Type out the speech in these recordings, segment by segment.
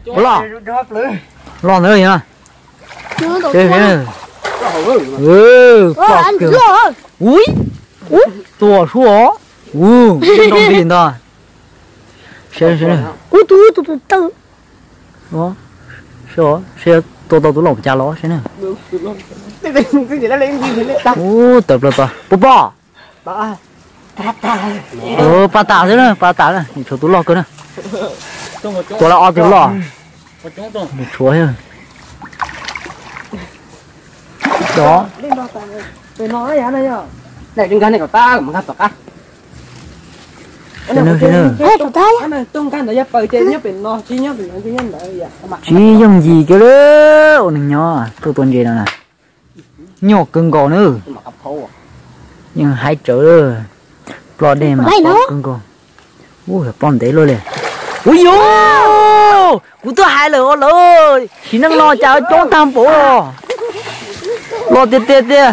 Ua loj, loj ntawd yog. Ua, tuag sua. Ua, nroo nti ntag. Ua, tua tau tus loj cas los seb na. Ua, tawm plaws tod puas pom? Pab tas xwb na, pab tas na, tshuav tus loj kawg na. Tua lawm ob tug loj. Tshuav. Tsis yooj yim kiag li ua neeg nyob tuaj tua ntses no na. Nyuaj kawg nkaus na. Yeej haib tsawv, ploj dej mas poob kawg nkaus. Ub, yog ploj ntev luaj li. Ub yuv, kuv twb hais lawm os lawm, sim neej no cas coob tag npaum. Loj tiag tiag tiag.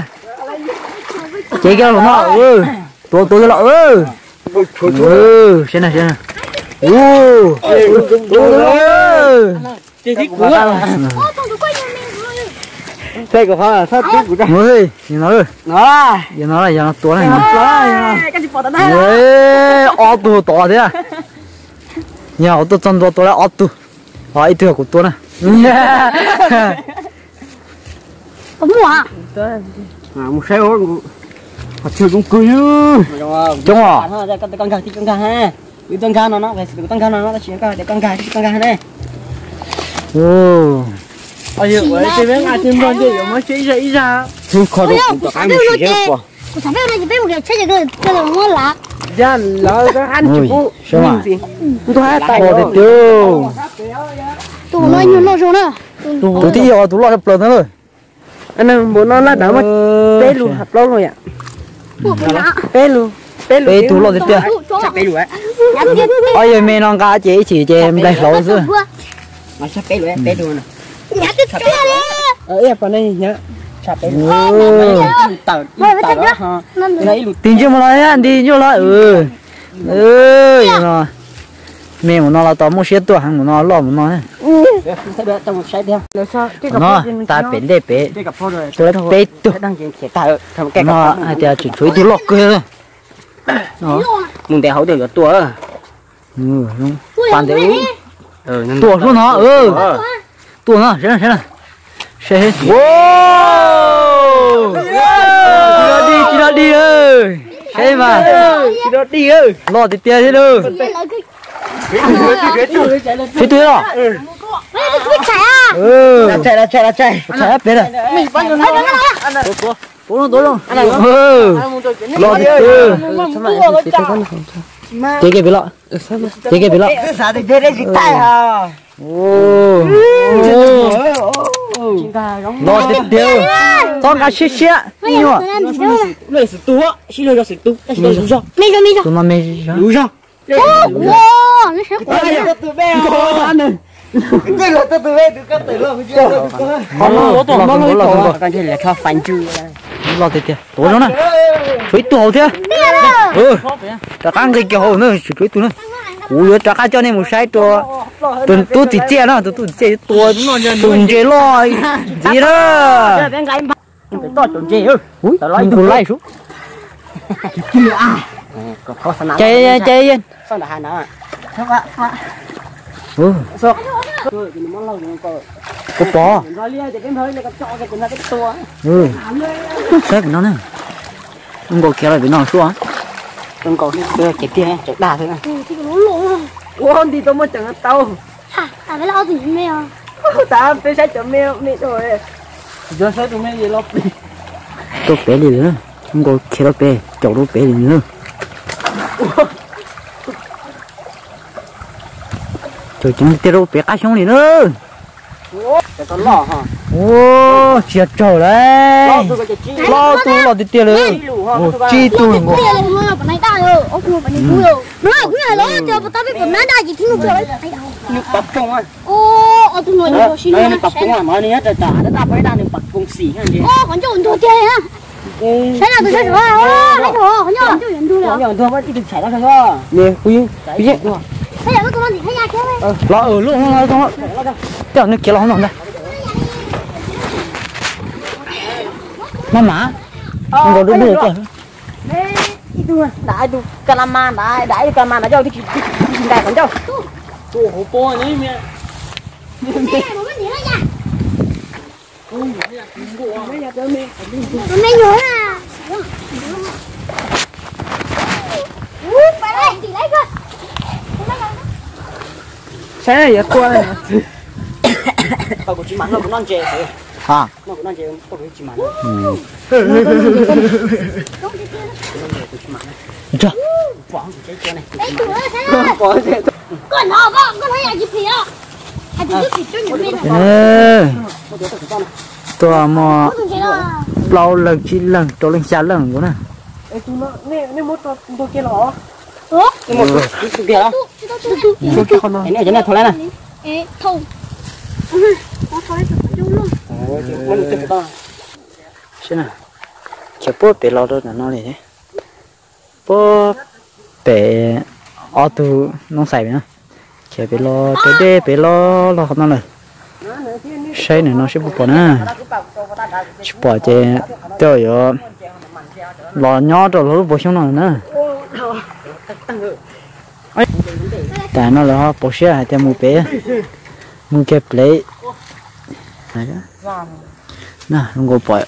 Cev kiag los no, tuav tuav kiag los. Seb na, seb na. Ub, no, yog no tua na. Ob tug tod thiab. Yog tuaj txog ntua tua lawm ob tug, ho ib tug yog kuv tua na. Mus saib, qhov chaw zoo kawg. Coob os. Koj nkag no, koj nkag no tab sis koj hais tias koj nkag, koj nkag ne. Ua, ces peb nqa tus nplog nce yuav muab siab ib zaj ib zaj. Kuv xav peb ua no ces peb mus kev tsheb ces koj muab lav. Yaj lawv koj hab tsis pub ntxi. Ntuag hab tau tiag tiag. Tus no nyuag loj zoo na. Tus twb yog tus loj tshaj plaws ntag lauj. Npaum no laj dav muaj peb lus hab plaub lus yom. Peb lus, peb lus. Peb tug loj tiag tiag. Ob yawg me no nqa ces ib chim ces nplaig hlauv xwb. Tig ntsej muag los, tig ntsej los. Me mus no los tau muaj siab tuaj heev mus no, loj mus no. No tas pem ntej pem, tuaj peb tug. No hais tias tseem tshuav ib tug loj kawg. Mus ntev hauv twg yuav tuaj. Tuaj hlub no. Tuaj no, saib na, saib na. Saib. Tsis dog dig, tsis dog dig. Saib mas. Loj tiag tiag thiab lauj. Fiv tus los. Tshais pem lawm. Tuav zoo, tuav zoo. Loj tiag tiag. Cev kiag pem los. Cev kiag pem los. Loj tiag tiag. Txhob nqa siab siab nyuaj. Tus no me zog. Loj tiag tiag. Tuav zoo na. Tshuav ib tug hauv thiab. Rov qab nqis kiag hauv na, tshuav ib tug na. Kuv yuav rov qab coj nej mus saib rau tus tub txiv txiaj na, tus tub txiv txiaj yuav tua tus ntses loj ntxiv na. Tus laij sub. Ces, ces, puas pom? Saib pem no na. Zoo nkaus khiav los pem no sub. Ua nti tau muaj ceem tau. Tas peb saib cov me, me rau. Rau pem li lawm, zoo nkaus khiav rau pem, caum rau pem li lawm. Caum ceev tiag rau pem qab xyoob li na. Ua, tsis yog tsawg lauj. Plaub tug loj tiag tiag li. Tsib tug nkaus. Los, lub no, tej nws khiav los hauv no ntag. Maj mam, nkaus dub dub koj. Ib tug, nram ib tug ka la mas, nram ib tug ka la mas nram yog twb tsis ntais qhov ncauj. Tus me nyuam na. Saib yuav tua. Tau kuv tsis mam noj, kuv noj ntses. Noj kuv noj ntses, tau kuv tsis mam. Koj hnov, koj hnov yam tsis phim os. Tua muaj plaub leeg, tsib leeg, rau leej, xya leej nkaus na. Khiav puag pem los rau ntawm no li. Puag pem ob tug noob xais pem no. Khiav pem los, raws dej pem los los qhov no lawm. Saib nws no seb puas pom na. Tsis pom ces tej zaum yuav los nyob rau lub puas xyoob no na. Tas no lawm ho pauv siab hais tias mus pem, mus kiag plev. Na, zoo nkaus pom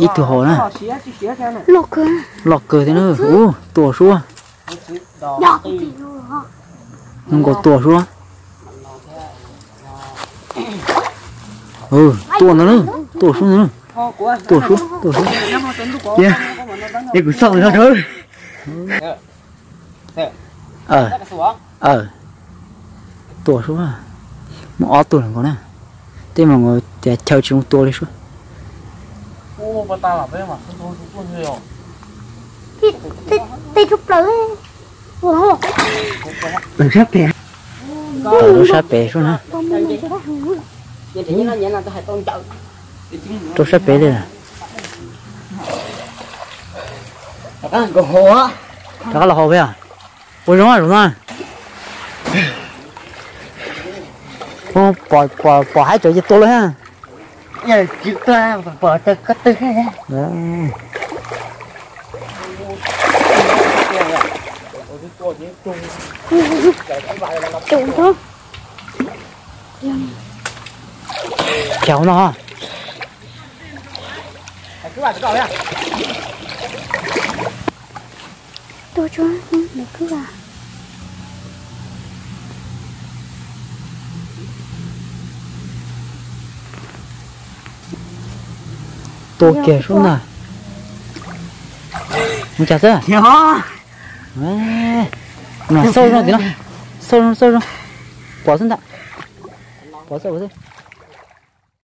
ib tug hauv na. Loj kawg thiab na. Ub, tuaj suab. Zoo nkaus tuaj suab. Tuaj ntag na, tuaj suab ntag na. Tuaj suab, tuaj suab. Cia, es kuv xauj no rau. Tuaj suab. Muaj ob tug lawm nkaus na. Tej mas nkaus tias chaw tsis zoo tua li suab. Tej tshaj plaws. Sab pem, sab pem suab na. Rau sab pem li. Rov qab los hauv peb. Ua zoo, zoo na. Pom haib cov ces tua lawm ha. Khiav hauv no. Tua kiag suab ntag. Mus cas xwb. Xauj zoo tim no. Xauj zoo, xauj zoo. Pom xwb ntag. Pom xwb, pom xwb.